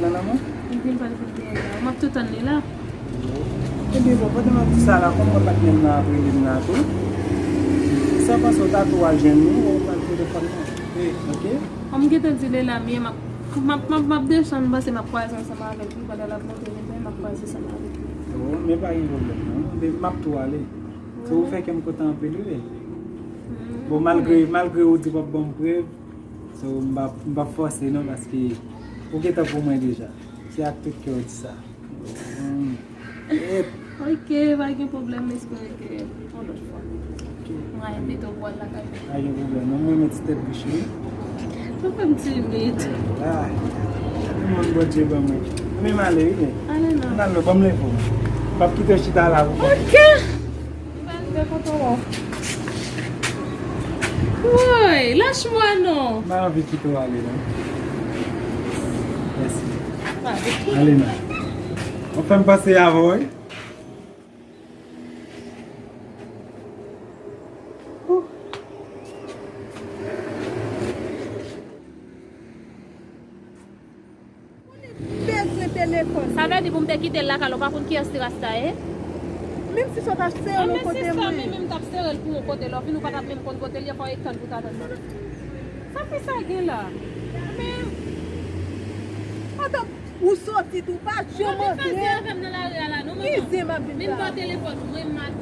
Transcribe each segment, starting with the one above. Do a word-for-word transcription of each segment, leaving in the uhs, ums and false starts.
Nan lanmò? Li di l pral vin dèyè la. M ap tou tann li la. Ebyen, bon, pandan m ap di sa la, kòm mwen patnè m nan ap rele m la tou, sa panse w ta tou al jwenn li, w pral telefòn mwen. Oke? Bon, m gentan di l la, men m ap, m ap, m ap, m ap desann, m panse m ap kwaze ansanm avèk li, pandan l ap monte, men m ap kwaze ansanm avèk li. Bon, men pa gen pwoblèm, non. Men m ap tou ale. Se ou fè kè m kontan anpil, wi. Bon, malgre, malgre ou di w ap ban m prèv, so, m p ap, m p ap fòse, non, paske ou gentan pou mwen deja. Se ak tout kè w di sa. Mm. Yep. Ok, pa gen pwoblèm, m espere ke yon lòt fwa. Ok. Mwen envite w pou al lakay mwen. Pa gen pwoblèm, non, mwen renmen ti tèt bouch wi. Ou fè m timid. Ah, tout moun Bondye ban mwen. Mwen menm ale wi, men. Ale non. Ann al non, ban m leve w. M p ap kite w chita la pou kont ou. Ok. Woy, lach mwen non. M pa anvi kite w ale non. Mèsi. Ale non. Ou fè m panse avè w wi. Bezwen telefòn. Sa vle di pou m te kite l lakay la, ou pa konn kiyès ti rasta ye? Menm si sa t ap sere l yon kote mwen. Men menm t ap sere l pou yon kote, lè w vin ou pa t ap menm konn kote l ye, fò w etann pou w ta tann mwen. Sa fi sa gen la? Men, antan ou soti tou, pa janm antre. Ou vin fè zen avè m nan lari a la, non, manman. Ki zen m ap vin fè? Vin pran telefòn mwen, m ap.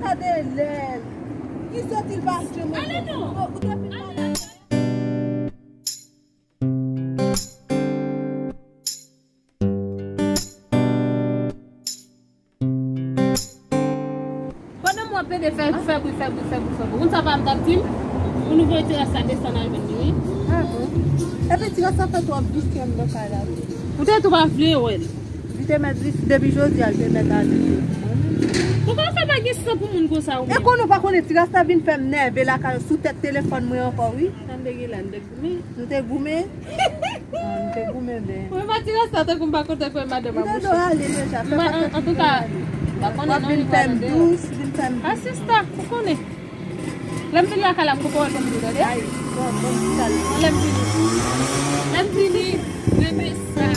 Gade lè l. Li soti, l pa janm antre. Ale non. Ou, ou te fin pale. Pandan m ap plede fè, fè bri, fè bri, fè bri, fè bri. Ou konn sa pa m t ap di m? Pou nou voye ti rasta desann al jwenn li, wi. Ah bon? Epi ti rasta fè twòp bistri anndan kay la tou. Ou te tou pa vle wè l. Li te mèt vin depi jodi a, li te mèt ale. Poukisa pa gen san pou moun konsa ou menm? E konnen w pa konnen ti rasta vin fè m nève lakay ou sou tèt telefòn mwen ankò, wi. Tande gen la, n te goumen. Nou te goumen? Ah, nou te goumen byen. Mwen pa ti rasta tankou m pa kontan kwè madanm ap mouche. Antouka, pa konnen non, li vin fè m dous, vin fè m. Ah, sista, ou konnen. Lè m vin lakay la, m poko wè l ban m di w, tande? Ay, bon, bon, bon. Lè m vini. Lè m vini, renmen sa.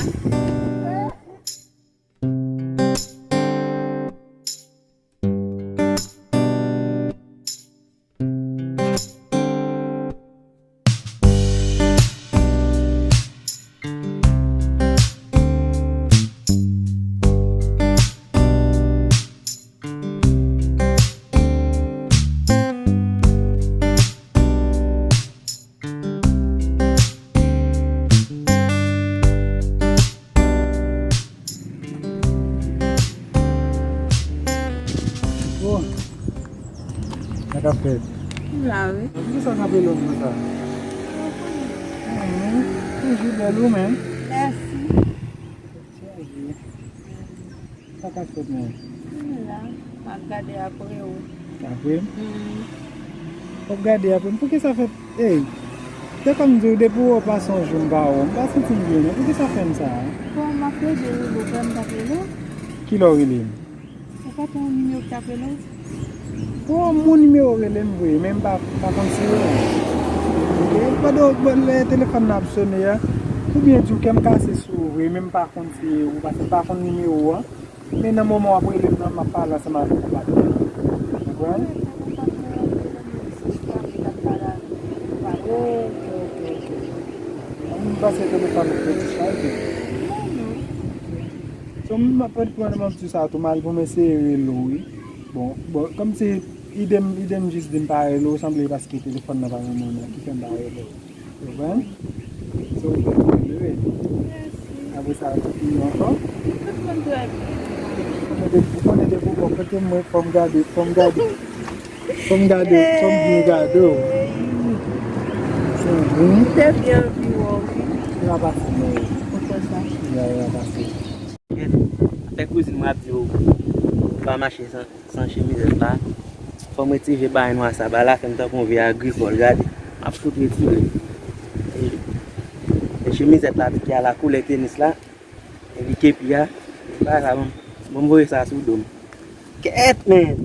Oh, sa k ap fèt? M la, wi. Poukisa w kanpe long konsa? Toujou bèl ou menm. Mèsi. Sa k ap fèt menm? M la, m ap gade apre w. Apre m? Mm. W ap gade apre m? Poukisa fè, ey, te kòm di w depi w wè w pase yon jou m pa wè w, m pa santi m byen non. Poukisa fè m sa a? Bon, m ap plede rele w, frè m t ap rele w. Kilè w rele m? Ou pa t wè yon nimewo ki t ap rele w? Bon, moun nimewo rele m vre, men m pa, pa konn si yo. Ok, pandan w, lè telefòn nan ap sone a, oubyen di w kè m kase sou ou vre, men m pa konn si ou, paske m pa konn nimewo an. Men nan moman w ap rele m nan, m ap pale ansanm avèk yon patnè. Ou konprann? Ok, ok, ok. M panse telefòn ou te dechaje. So, m ap pran nan manti sa tou, m al pou m eseye rele w, wi. Bon, bon, kòmsi ide m, ide m jis di m pa rele w, sanble paske telefòn nan pa renmen w nan ki fè m pa rele w. Ou konprann? Se ou menm ki rele. Apre sa, ou fini ankò? Ou konnen depi, ou konnen depi w bò kote mwen, fò m gade, fò m gade. Fò m gade, fò m byen gade w. Se ou menm. Te byen anvi wè w, wi. Yo a pase, men. Poukisa? Yo, yo a pase. Afè kouzin mwen ap di w pa mache san, san chemizèt la. Fò m retire bagay nwa sa, bagay la fè m tankou yon vye agrikòl, gade. M ap fout retire. E, e chemizèt la, ki a la koulè tenis la, epi kepi a, bagay sa, bon, bon, m voye sa sou do m. Kèt, men!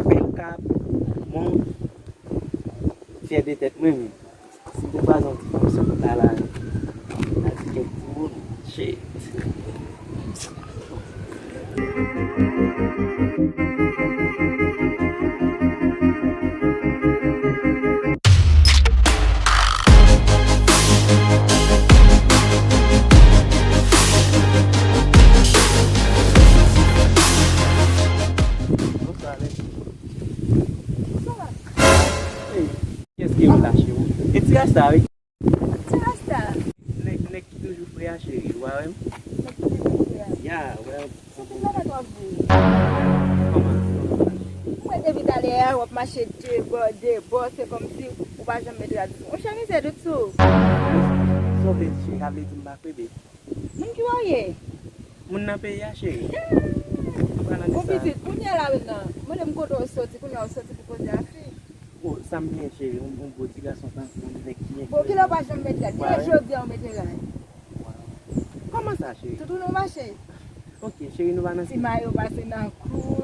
Bèl kap, bon, fyè de tèt mwen, men. Si m te kwaze yon ti fanm sou wout la, la, m ta di kèk ti mo, non. Bonswa, Lèdi. Bonswa. Hey, kiyès ki yo la, cheri? E ti rasta, wi. Ti rasta. Nèg, nèg ki toujou fre a, cheri, ou pa wè m? Nèg ki toujou fre a. Ya, wè. Soti la pa twò vre. Kòman? Kòman sa? Mwen depi talè a, w ap mache de bò, de bò, se kòmsi ou pa janm met rad sou. Monchè, mizè tout sou. Sa w vle di, cheri, sa vle di m pa fre, babe? Moun ki w ye? Moun nan peyi a, cheri. Ou pral nan Bon, sa. Pitit, kounye a la menm nan, mande m kote w soti, kounye a w soti pou koze a fi. Oh, sa m byen, cheri, yon, yon gwo ti gason tankou w, yon nèg byen. Bon, kilè w pa janm met rad? Kilè jodi a w mete rad? Waw. Kòman sa, cheri? Tout ou nou mache. Ok, cheri, nou pa nan... Ti mayo pase nan kou.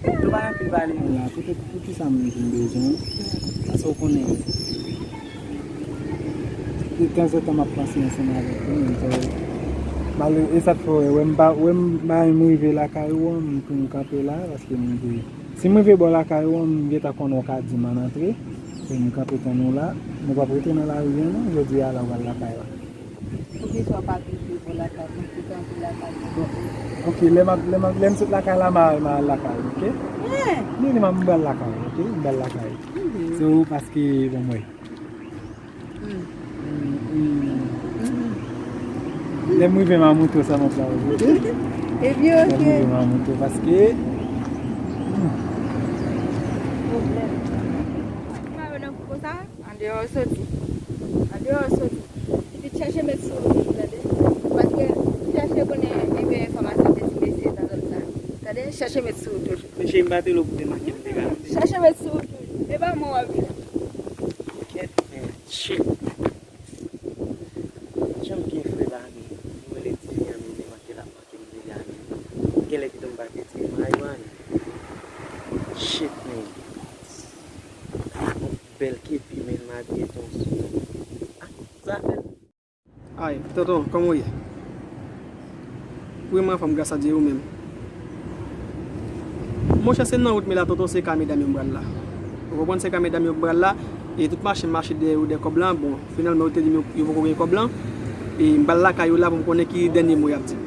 Nou pa nan pil pale. La, poutèt, poukisa m di m bezwen? Paske w konnen, de tanzantan m ap panse ansanm avèk ou, menm sa, malere, e sa k fè w wè, wè m pa, wè m pa menm rive lakay ou an, m, m kanpe la, paske m di, si m rive bò lakay ou an, m gentan konnen w ka di m ann antre, e m kanpe tann ou la, nou p ap rete nan lari an non, jodi a la w al lakay la. Poukisa w pa vin pi bon lakay mwen, ki kanpe lakay mwen? Bon, ok, lè m ap, lè m ap, lè m sot lakay la, m a, m a al lakay ou, ok? Wi, wi, m a, m pral lakay ou, ok? M pral lakay ou. Se ou paske, bon, mwen. Lè m rive, m a montre w sa m ap la, ok? Ebyen, ok. Lè m rive, m a montre w paske... Pwoblèm. Andeyò w soti. Andeyò w soti. Pitit, chache met sou ou toujou, tande. Paske ou chache konnen, ebyen, enfòmasyon de ti mesye nan zòn sa. Tande, chache met sou ou toujou. Men cheri, m pa te la pou te make m te ka. Chache met sou ou toujou. E pa mwen w ap jwenn. Kèt, men, shit. Jan m byen fre la, men, mwen rele ti fi an, men, men, manke la. Genlè pito m pa te di mayo a, men. Shit, men. Yon bèl kepi, men, m abiye ton sou. Ah, sa fè. Ay, tonton, kòman w ye? Wi, mwen anfòm, gras a Dye, ou menm? Monchè, se nan wout mwen la, tonton, se kay medam yo m pral la. Ou konprann, se kay medam yo m pral la. E tout machin m achte dèyè yo dèyè kòb la, bon, finalman, yo te di m yo, yo poko gen kòb la. E m pral lakay yo la pou m konnen ki dènye mo y ap di m.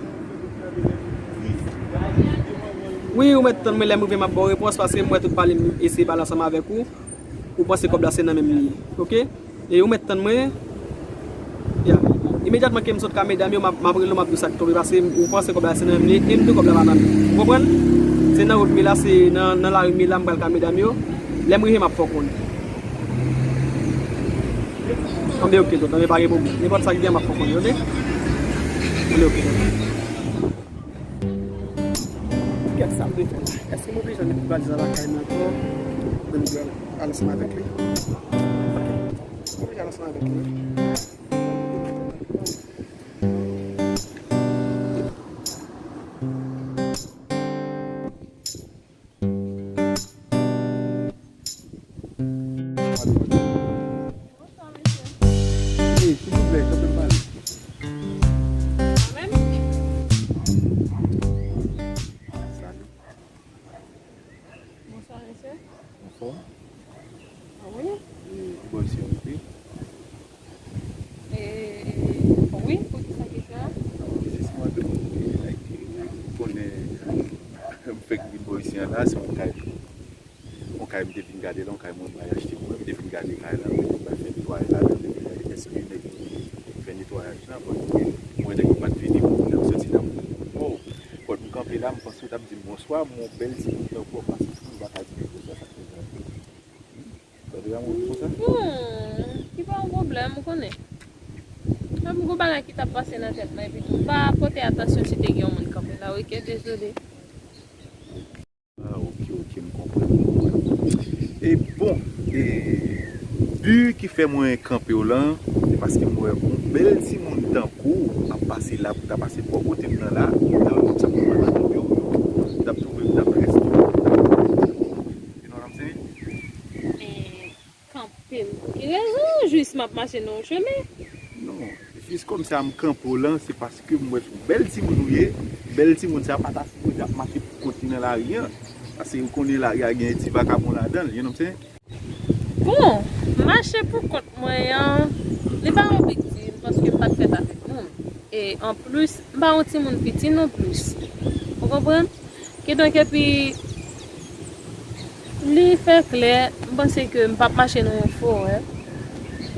Wi, ou mèt tann mwen, lè m rive, m ap ba w repons, paske m wè tout pale m eseye pale ansanm avèk ou. Ou panse kòb la se nan men m li ye, ok? E ou mèt tann mwen. Ya. Imedyatman ke m sot kay medam yo, m ap, m ap rele w, m ap di w sa k tonbe, paske ou panse kòb la se nan men m li ye, e m tou kòb la pa nan men m. Ou konprann? Se nan wout m ye la, se nan, nan lari m ye la, m pral kay medam yo. Lè m rive, m ap fè w konnen. Anben, ok, tonton, men pa gen pwoblèm. Nenpòt sa k gen, m ap fè w konnen, ok? Anben, ok, tonton. Kèt sa m te fè la. Èske m oblije al met valiz la lakay mwen ankò? Oubyen m dwe al ansanm avèk li? Ok. M oblije al ansanm avèk li. Wi, silvouplè, kanpe m pale. Mwen menm? Salut. Bonswa, mesye. Anfòm? Ah wi. E, ki bò isit ou rive? E, wi, poukisa kesyon an? Non, jis mande moun ki, like, ou konnen, m fèk vin bò isit an la, se yon kay, yon kay m te vin gade la, yon kay mwen bay achte pou mwen, m te vin gade kay la, m te vin bay fè netwayaj la, m te vin gade èske nèg yo fè netwayaj la, bon, mwen nèg yo pa t vini, m santi nan, oh, Kot m kanpe la, m panse w t ap di m bonswa, m wè yon bèl timoun tankou w ap pase sou mwen, m pa ka di l bonswa, sa k fè sa. Tande yon moun konsa? Hmm, ki pa yon pwoblèm, ou konnen. Ap gwo bagay ki t ap pase nan tèt mwen, epi tou, m pa pote atansyon si te gen yon moun kanpe la, ok, dezole. Ah, ok, ok, m konprann, m konprann. E bon, e, bi ki fè mwen kanpe w lan, se paske m wè yon bèl timoun tankou w ap pase la pou ta pase bò kote m nan la, la w t ap pran nan kanpe w, w t ap twouve m t ap rèste, you know what I'm saying? Men, kanpe m pou ki rezon? Jis m ap mache nan yon chemen. Non, Jis kòmsi m kanpe w lan, se paske m wè se yon bèl timoun ou ye. Bèl timoun sa pa ta sipoze ap mache pou kont li nan lari an. Paske ou konnen lari a gen ti vakabon ladan l, you know what I'm saying? Bon, mache pou kont mwen an, li pa yon big deal paske m pa t fèt avèk moun. E anplis, m pa yon timoun piti non plis. Ou konprann? Kidonk epi li fè klè, m panse ke m p ap mache nan yon forè.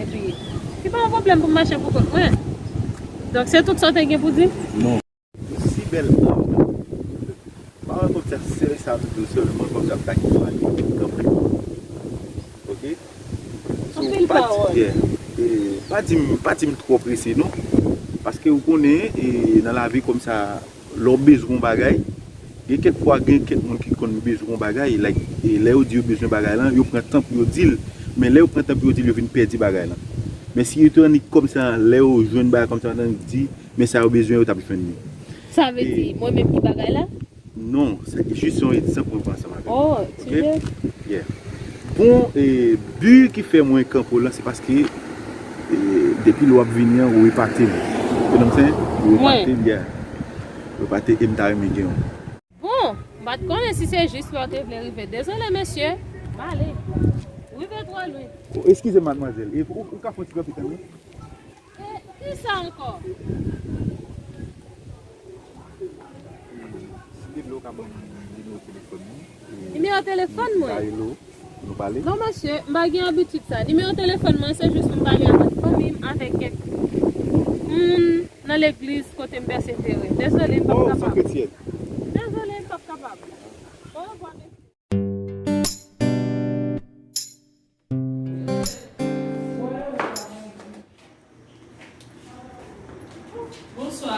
Epi, li pa yon pwoblèm pou m mache pou kont mwen. Donk se tout sa w te gen pou di? Non. Si bèl anpil. Pa wè kòmsi sè sa vle sèlman kòmsi ap ta gen mari kanpe. Ok? So, Anpil pa di, pawòl. Yeah. E, pa di m, pa di m twò prese non. Paske ou konnen e, nan lavi kòmsa lè w bezwen yon bagay, gen kèk fwa gen kèk moun ki konn bezwen yon bagay, like, e lè yo di yo bezwen bagay lan, yo pran tan pou yo di l, men lè yo pran tan pou yo di l, yo vin pèdi bagay lan. Men si yo te annik kòmsa lè yo jwenn bagay kòmsa yo annik di, men sa yo bezwen yo t ap jwenn li. Sa vle di, mwen menm ki bagay la? Non, se jis yon egzanp mwen pran ansanm avè w. Oh, Ok? sivre? Yeah. Bon, e, bi ki fè mwen kanpe w lan, se paske e, depi lè w ap vini an, ou epate m. You know what I'm saying? Ou epate m, yeah. Ou epate m, ta renmen gen yon. Bon, m pa t konnen si se jis lè w te vle rive. Dezole, mesye. M ale. Rive twò lwen. Oh, eskize m, madmwazèl. E, ou, ou ka fè yon ti kanpe tann mwen? E, kisa ankò? Si te vle, ou ka ban m nimewo telefòn mwen. Nimewo telefòn mwen? Ka rele w, pou nou pale. Non, mesye, m pa gen abitid sa. Nimewo telefòn mwen, se jis pou m pale avèk fanmi m, avèk kèk moun nan legliz kote m pèsevere. Dezole, m p ap Oh, se kapab. Kretyèn. Dezole, m p ap kapab. Orevwa, mesye. Bonswa.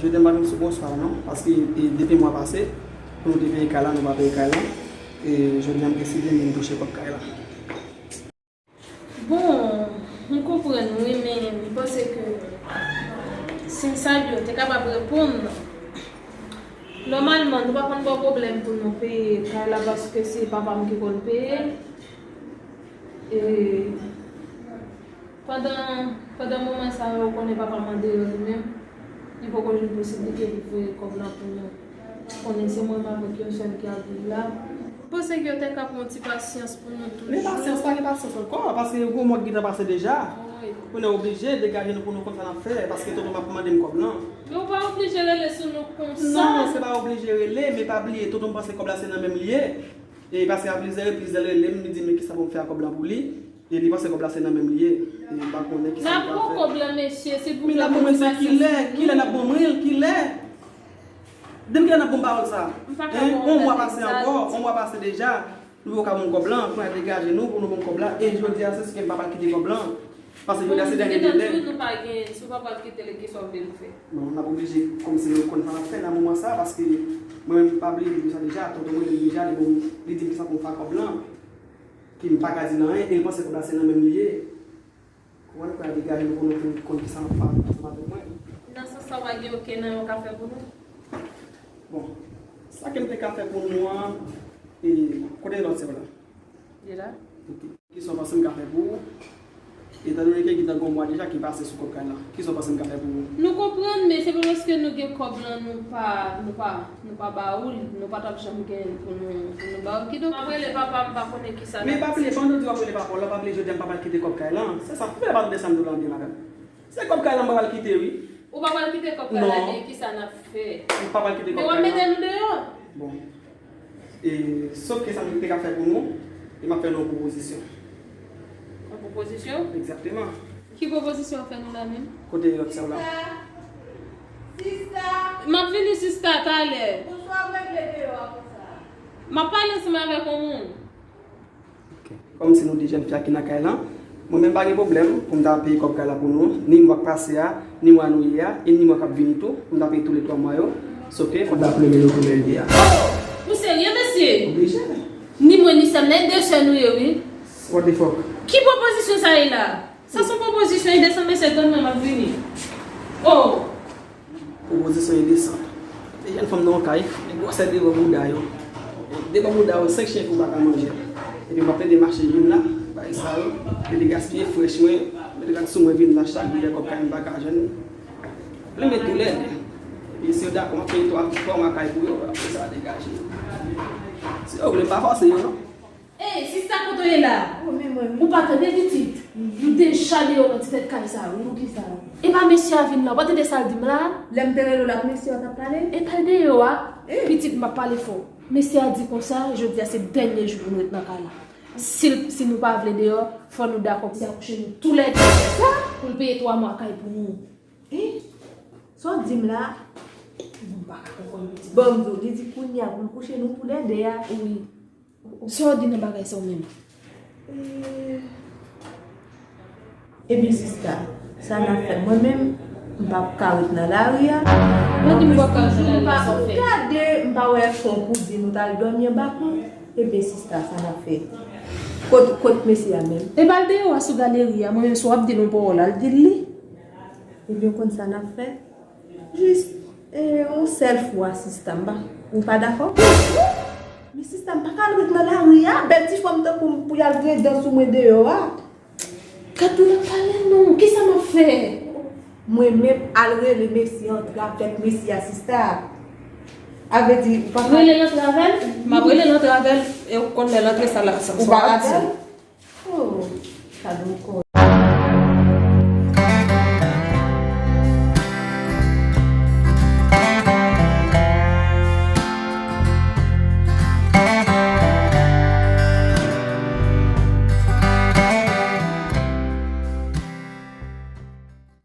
Jodi a m pa menm sou bonswa non, paske e, depi mwa pase, pou nou te peye kay la, nou pa peye kay la. E jodi a m deside m vin touche kòb kay la. Bon, m konprann wi, men m panse ke si m salye w te kapab reponn. Nòmalman, nou pa konn ba w pwoblèm pou nou peye kay la paske se papa m ki konn peye. E pandan, pandan moman sa yo, ou konnen papa m an deyò li menm, li poko jwenn posiblite pou voye kòb lan pou nou. Konnen se mwen menm avèk yon sèl ki ap viv la. M panse ke yo te ka pran yon ti pasyans pou nou tou. Men pasyans, pa gen pasyans ankò, paske gwo mò k gentan pase deja. Wi. Kounye a oblije degaje nou pou nou konn sa n ap fè, paske tonton m ap mande m kòb lan. Men ou pa oblije rele sou nou konsa. Non, se pa oblije rele, men pa bliye, tonton m panse kòb la se nan men m li ye. E paske a plizyè repriz lè l rele m, li di m men kisa pou m fè ak kòb lan pou li. E li panse kòb la se nan men m li ye. E m pa konnen kisa m ka fè. N ap pran kòb lan, mesye, silvouplè. Men n ap bon, men se kilè, kilè n ap bon mwen, kilè? Depi kilè n ap bon pawòl sa? M pa ka Hein? pran On mwa kòb pase sa. Ankò, on mwa pase deja. Nou pa ka bon kòb lan, pou n degaje nou, pou nou bon kòb la. E jodi a, se si ke m pa pral kite kòb lan. Paske jodi a se dènye delè. Tou, nou pa gen, si w pa pral kite l, kisa w vle nou fè? Bon, n ap oblije, kòmsi nou konn sa n ap fè nan moman sa, paske mwen menm m pa bliye li deja, tonton mwen li deja, li bon, li di m kisa pou m fè ak kòb lan. Ki m pa ka di l anyen, e l panse kòb la se nan men m li ye. Kòman nou pral degaje nou pou nou konn kisa n ap fè ansanm avèk mwen? Nan sans sa, w pa gen okenn nan yo ka fè pou nou? Bon, sa ke m te ka fè pou nou an, e, kote lòt sè w la? Li la. Ok. Kisa w panse m ka fè pou ou? Etandone ke gentan gon mwa deja ki pase sou kòb kay la. Kisa w panse m ka fè pou ou? Nou konprann, men se pa paske nou gen kòb lan, nou pa, nou pa, nou pa ba ou l, nou pa t ap janm gen pou nou, pou nou ba ou. Kidonk, m ap rele papa m, m pa konnen kisa n ap di. Men pa bliye, pandan w di w ap rele papa w la, pa bliye jodi a m pa pral kite kòb kay lan. Se sa, poukisa w pa desann do la byen, madanm? Se kòb kay lan m pa pral kite, wi. Ou pa pral kite kòb kay la, Non. men kisa n ap fè? M pa pral kite Men kòb w ap kay mete lan. Nou deyò? Bon. E, sof ke sa m te ka fè pou nou, e m ap fè nou yon pwopozisyon. Yon pwopozisyon? Egzakteman. Ki pwopozisyon w fè nou la menm? Kote lòt sè w la? M ap vini sista talè. Bonswa, m regle deyò a konsa. M ap pale ansanm avèk yon moun. Ok. Kòmsi nou de jèn fi a ki nan kay lan, mwen menm pa gen pwoblèm pou m ta peye kòb kay la pou nou, ni mwa k pase a, ni mwa nou ye a, e ni mwa k ap vini tou, pou m ta peye toulètwa mwa yo. Sof ke fò m ta plenyen nou tou lè l ye a. Ou serye, mesye? Oblije. Ni mwen ni sè m, nan de sè nou ye, wi. What the fuck? Ki pwopozisyon sa ye la? Sa se yon pwopozisyon endesan, mesye, tann mwen, m ap vini. Oh! Pwopozisyon endesan. E jèn fanm nan yon kay, e gwosè de bò bouda yo. De bò bouda yo, senk chen pou w pa ka manje. Epi m ap plede mache youn la, bay sa yo, plede gaspiye frèch mwen, Yo ap sou mwen vin la chak jou, lè kòb kay m pa ka jwenn. Li met toulède. E si yo dakò, m ap peye twa, twa mwa kay pou yo, apre sa, degaje. Si yo vle, m pa fòse yo, non. Ey, sista, kote w ye la? Ou pa tande pitit? Nou deja deyò nan ti tèt kay sa, wi. Poukisa? E pa mesye a vin la, w pa tande sa l di m la? Lè m te rele w la, ak mesye a w t ap pale? E pa l deyò a? Pitit, m ap pale fò. Mesye a di konsa, jodi a se dènye jou pou nou ret nan kay la. Si l, si nou pa vle deyò, fò nou dakò pou se akouche nou toulède. Sa? Pou l peye twa mwa kay pou nou. Sa w di m la? Bon, m pa ka konprann pitit. Bon, m di w, li di kounye a pou l kouche nou toulède a. Wi. Sa w di nan bagay sa w menm? Ebyen, sista, sa n ap fè? Mwen menm, m p ap ka ret nan lari a. Mwen di m p ap ka ret nan lari a, sa w fè? Gade, m pa wè fon kouzin ou t al dòmi anba pon. Ebyen, sista, sa n ap fè? Kot, kot mesye a menm? E pa l deyò a sou galeri a. Mwen menm, si w ap di l yon pawòl, al di l li. Ebyen, w konn sa n ap fè? Jis, e, yon sèl fwa, sista, m pa, ou pa dakò? Men sista, m pa ka al ret nan lari a, bèl ti fanm tankou m pou y al gredan sou mwen deyò a. Gad moun ap pale non, kisa m ap fè? Mwen menm al rele mesye antre avèk mesye a, sista. A vle di, ou pa ka. Rele l antre avè l? M ap rele l antre avè l, e ou konn lè l antre sa l ap sa. Ou pa ka di. Oh, sa donkò.